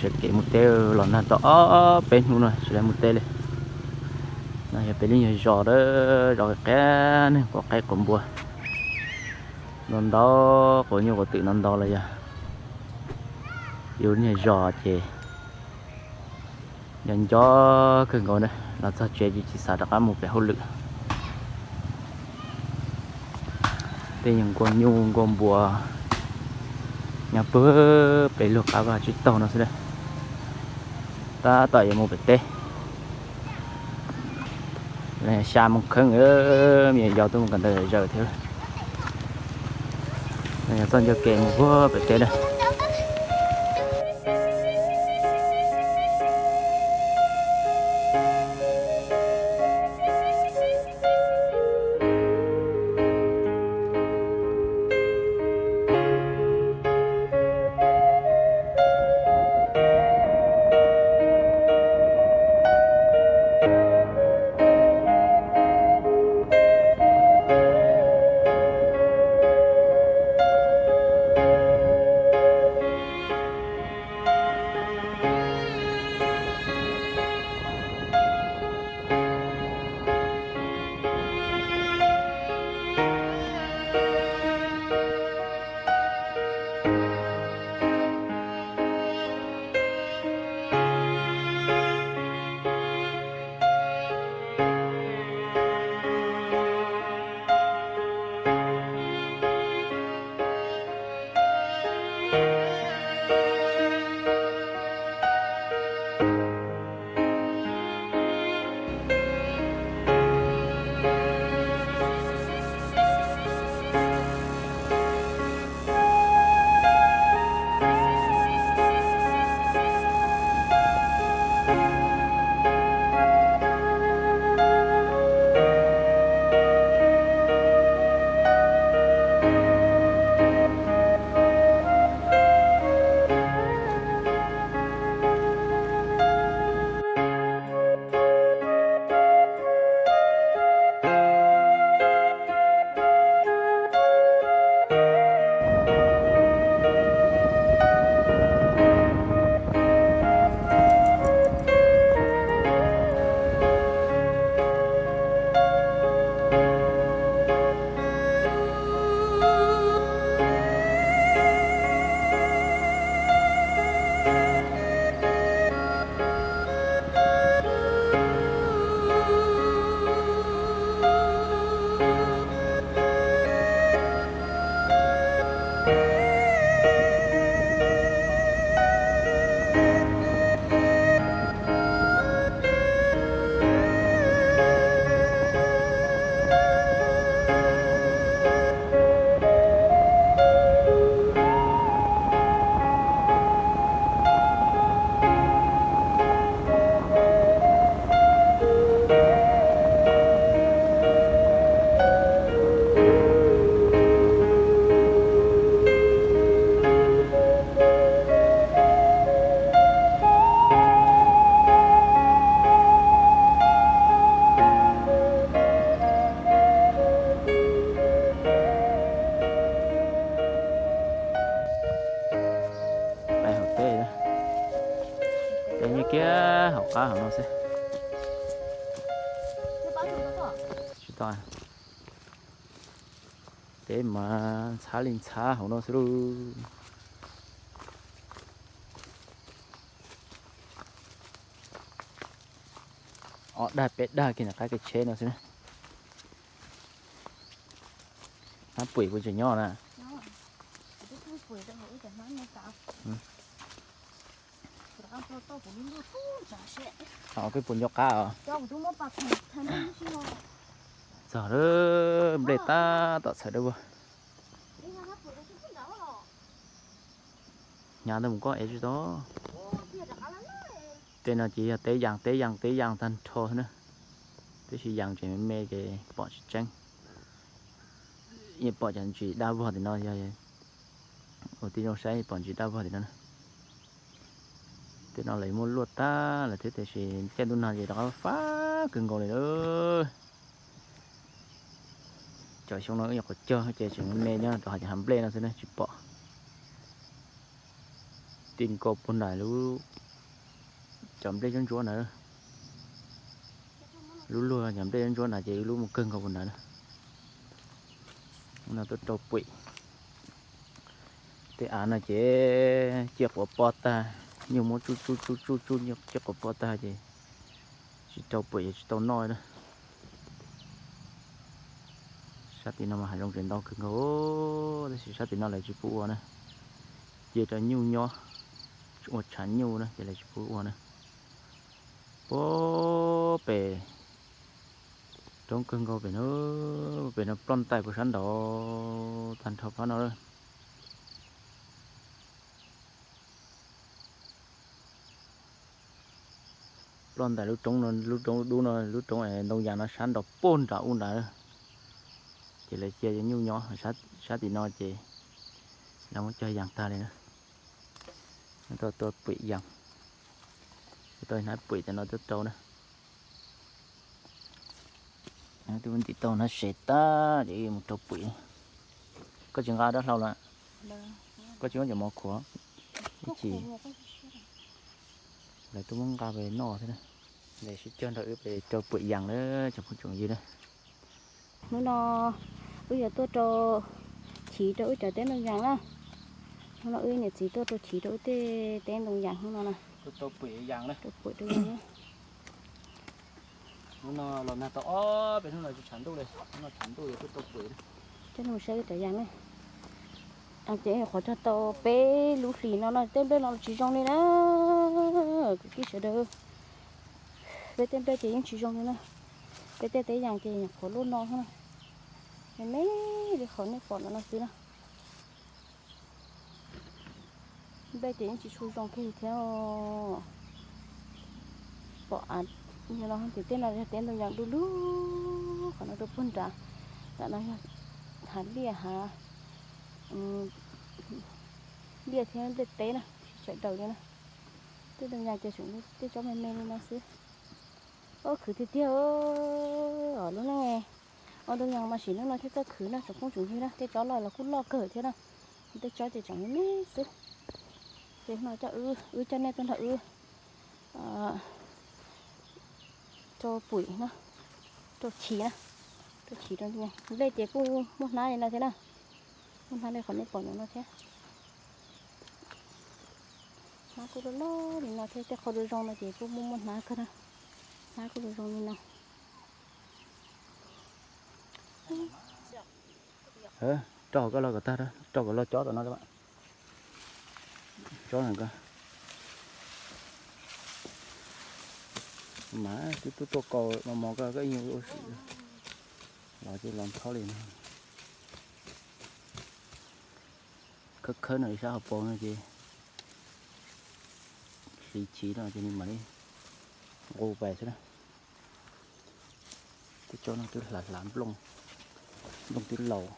Tseem kev mus teb los nag tau ob peb hnub no tsis tau mus teb li. No yog peb lub nyuag zos dawb, zos qias qias, neeg quav qaib quav npua, ntau ntau, quav nyuj quav twm ntau ntau los yog. Yus lub nyuag zos ces nco nco kawg nkaus na, los txog tsev ces tsis xav rov qab mus pem hauj lwm. Tej nyuag nkuaj nyuj nkuaj npua nyob puag pem luag qab vaj tsib taug no xwb na. Tab tom yuav mus pem teb, xya moo kheeb, me nyuam yaus tuaj mus kawm ntawv zom zaws thiab. Yog txoj nco kev mus puag pem teb na. Peb hauv teb, peb nyob kiag hauv qab hauv no xwb. Tsis tau, teb mas ntxhab li ntxhab hauv no xwb lauj. Ob dag peb dag kiag nram qab kev tsheb no xwb na. Hab Pum puas tseem nyob na? Peb puas nco qab os? Txog lawm, nplej tab tom txhawv dawb vog. Hnyav ntawd mus koj ev tsis tau. Tej no ces yog teb yas teb yas teb yas tag nrho xwb na. Tab sis yas tseem me me ces pom tsis tseeb. Yeej pom cov ntsis daj vog tim no, yog ua tib zoo saib pom ntsis daj vog tim no na. Tej no lawv muaj luaj tag lawm thiab tiam sis caij ntuj nag ces rov qab fab kawg nkaus li lawm. Cov xyoo no wb nyuam qhuav cog ces tseem me me nyob rau hauv cov hav nplej no xwb na tsis pom. Tsis nkaus puag nram lub, cov nplej ntsuab ntsuab ntawd. Lub luag cov nplej ntsuab ntsuab ntawd ces lub mus kawg nkaus puag nram na. Hnub no tuaj rau pem. Tej av no ces ciaj quav pob tag, nyuj muab tsuj tsuj tsuj tsuj tsuj ciaj quav pob tag ces tsis rau pem ces tsis tau noj na. Sab tim no mas hav zoov tseem ntau kawg nkaus, tab sis sab tim no lawv tsis pub ua na. Cia rau nyuj nyob, ua tshav nyuj na ces lawv tsis pub ua na. Puag pem, roob kawg nkaus pem no, pem no ploj ntais puag sab nraud tag nrho phab no. Ploj ntais lub roob no, lub roob dub no, lub roob ntoo yas no sab nraud puag nram ub nrad. Ces lawv cia cov nyuj nyob sab tim no ces lawv muab cog yas tag li na. Tuaj, tuaj pem yas, tuaj hnab pem tam no tuaj rau na. Twb ntim tau hnab sev tag ces mus rau pem. Koj tsis nqa dab hlau los? Koj tsis muab cov mov khuam? Ib chim lawv twb muab nqa pem noj thiab na. Lawv sib cog nrog wb pem rau pem yas na cov phooj ywg na. Hnub no wb yuav tuaj rau chiv rau wb cov teb ntoo yas na. Hnub no wb niam txiv tuaj rau chiv rau wb tej teb ntoo yas hnub no na. Rau pem yas na. Hnub no los nag tau ob peb hnub no tsis tshav ntuj li, hnub no tshav ntuj yuav tuaj rau pem. Coj nej mus saib wb cov yas na. Ces qhov cog tau peb lub hlis no no tej nplej no tsis zoo li na. Kwv tij sawv daws, peb tej nplej ces yeej tsis zoo li na. Peb tej teb yas ces nyuam qhuav luaj no xwb na. Me me li qhov nej pom no no xwb na. Nplej ces yeej tsis tshua zoo kiag thiab. Pom av no ces tej no yog teb ntoo yas du lug, qhov no rau puag nrad, nram no yog hav liaj, hav liaj thiab nplej teb na, sawv daws li na. Tej ntoo yas ces tseem tej tsob me me li no xwb. Ob khwv tiag tiag os lub neej. Ua ntoo yas mas sim neej no thiaj txawj khwv na tsoom phooj tsoom ywg na, tej tsob loj los kuj loj kawg thiab na. Tej tsob ces tseem me me xwb. Ces no coj wb, wb coj nej tuaj nrog wb rau pem na, rau chiv na, rau chiv rau ntoo yas. Nplej ces kuj muaj hnab li no thiab na, muaj hnab li qhov nej pom no thiab. Hnab kuj loj loj li no thiab, tej qhov zoo zoo no ces kuj muaj muaj hnab kawg na. Hnab kuj zoo zoo li no. Rau hauv ko los kom tag, rau kom los cob tom no. Cob no ko. Mas twb tuaj tuaj kaus mos mos ko, koj ib nyuag ua si los ces los nthob li no. Khawb khawb no ib sab hauv paus no ces hliv chiv no ces nws mam li nqus pais xwb na. Tej tsob no twb hlav hlav nplooj, nplooj twb laus.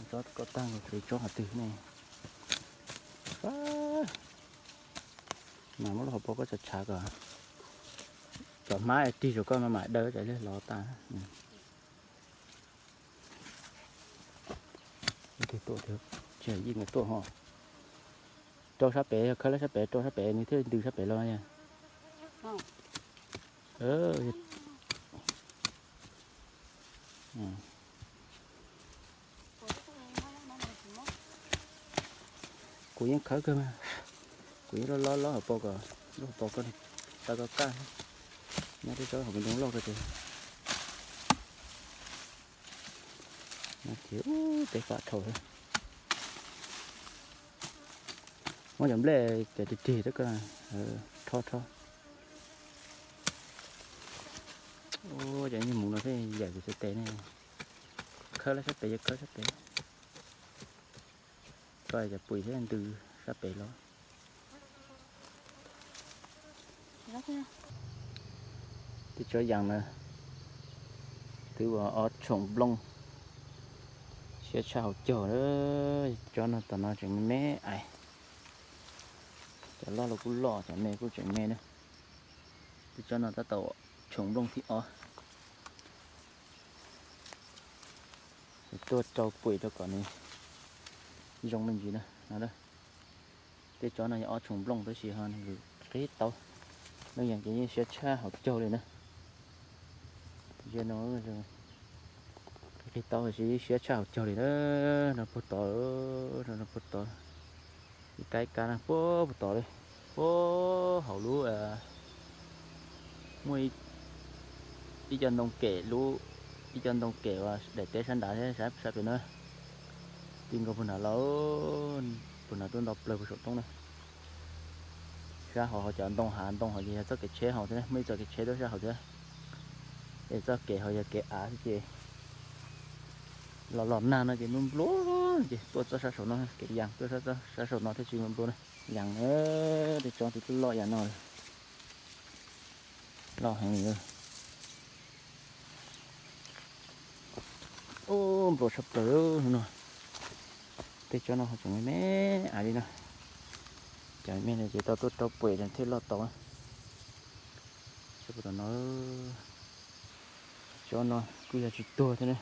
Tsob ko tag nkaus, tsob qhov twg ne? Mas muab lub hauv paus koj tso tshav kom cov hmab tig saum koj no mam daw, tsam lig los tas. Tuaj, tsis yeej tuaj ho. Rau sab pem, yog khawb lawm sab pem, rau sab pem nws thiaj ntws sab pem los. Kuv yeej khawb kawg mas, kuv yeej lob lob lob hauv paus kom lub hauv paus koj tau koj kaj, nyob tej tsob hauv ntoo loj ko ces no ces ub peb fam dhau xwb. Muab cov nplej cov rig rig rau koj, rho rho. Ua cov nyuag mus no thiaj yam kuv txhais tes ne. Khawb lawm sab pem, yog khawb sab pem. Tso cov pum thiab ntws sab pem los. Tej tsob yas na, twb ua ob tshoom nplooj, siab tshaj hauv caug. Tsob no tom no tseem me me ais, cov loj los kuj loj, cov me kuj tseem me na. Tej tsob no tab tom tshoom nplooj thib ob. Tuaj rau pum rau kom nws zoo me ntsis na no. Tej tsob no yog ob tsob nplooj tab sis ho nws qig taub, lub yees ces yeej siab tshaj hauv caug li na. Ze no qig taub tab sis siab tshaj hauv caug li na. No puag tod, no puag tod, ib kab ib kab no puag puag tod li, puag hauv lub, muaj ib co ntoo kem lub, ib co ntoo kem uas daim teb sab nrad thiab sab pem na. Ti nkaus puag nrad los, puag nrad tuaj nto plaws puag saum roob na. Sab hauv ho cov ntoo hav ntoo hauv ces yog txoj kev tsheb hauv thiab, muaj ib txoj kev tsheb tuaj sab hauv thiab. Es txoj kev hauv yog kev av xwb ces los los nag no ces nplua nplua ces tuaj txoj sab saum no, kev yas tuaj sab saum no thiaj tsis nplua nplua na. Yas na, tej tsob twb loj yam no, loj heev li. Ub, nplua tshaj plaws no. Tej tsob no ho tseem me me ais li no. Cov me no ces tau tuaj rau puem thiaj loj tau. Tsob puag tom no, tsob no kuj yog tsis tuag thiab na.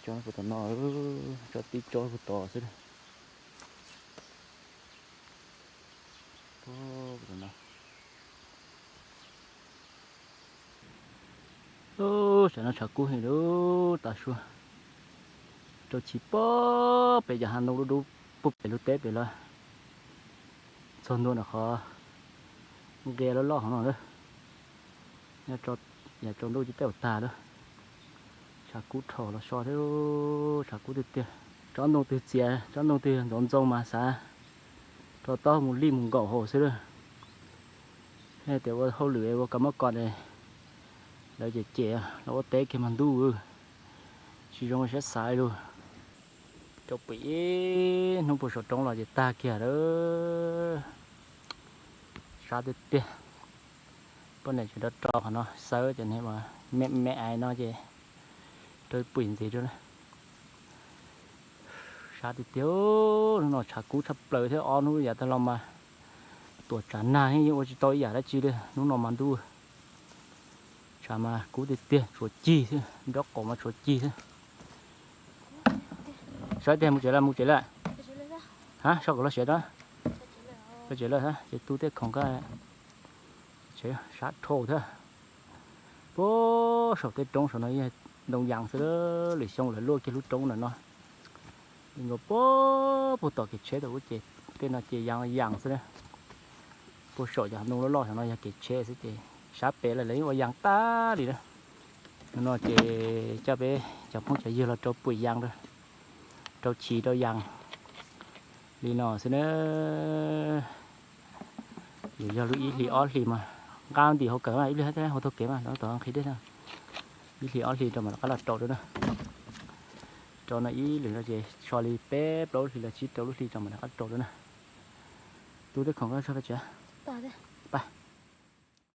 Tsob puag tom no, tsob tib tsob puag tom xwb. Tam no tshav kub heev li, tas sua. Rau chiv pob pem cov hav ntoo dub dub puag pem lub teb pem los txog ntua ntawm qhov nqia loj loj hauv no lawm. Nyob yav tsaus ntuj ces tej zaum tag lawm. Tshav kub rhaum los so thiab, tshav kub tiag tiag. Tsob ntoo twg txias, tsob ntoo twg ntxoov ntxoo mas xav rau taub mus lij mus nkaum hauv xwb lawm. Tias ua hauj lwm ua kab mob kos es lawv cem cem los ua teb kiag mas ntuj, tsis zoo siab xav li. Rau pem ib hnub puag saum roob los ces tag kiag lawm. Sab tiag tiag. Poj niam tseem rau rau qhov no xawb cov niag me me ais no ces rau pem ntxiv rau na. Sab tiag tiag, hnub no tshav kub tshaj plaws thiab, ob hnub yav tag los mas tuam tshav nag yeej ua tsis tau ib yam dab tsi li, hnub no mas ntuj, tshav mas kub tiag tiag, tshuav cig xwb, nraub qaum mas tshuav cig xwb. Saib tiag mus tsev lawm, mus tsev lawm. Ha, sau kom loj siav rau. Mus tsev lawm, ces tu tej khoom ko. Sab dhau thiab. Puag saum tej roob saum no yog ntoo yas xwb, lwm xyoo lawv luaj kiag lub roob ntawm no. Nkaus puag, puag tom kev tsheb tau ub ces tej no ces yas yas xwb na. Puag saum cov ntoo loj loj saum no yog kev tsheb xwb ces sab pem lawm lawv yeej ua yas tag li na. No ces coj peb cov phooj cov ywg los rau pum yas, rau chiv rau yas li no xwb na. Yuav yog lub ib hlis ob hlis mas nqa ntim hauv kawm mas ib lig thiab hauv taug kev mas rov qab nqhis dej. Ib hlis ob hlis rau mas rov qab los rau dua na. Rau no ib lwm no ces so li peb plaub lub hlis los tsib rau lub hlis rau mas rov qab rau dua na. Tu tej khoom ko tso peb tsev.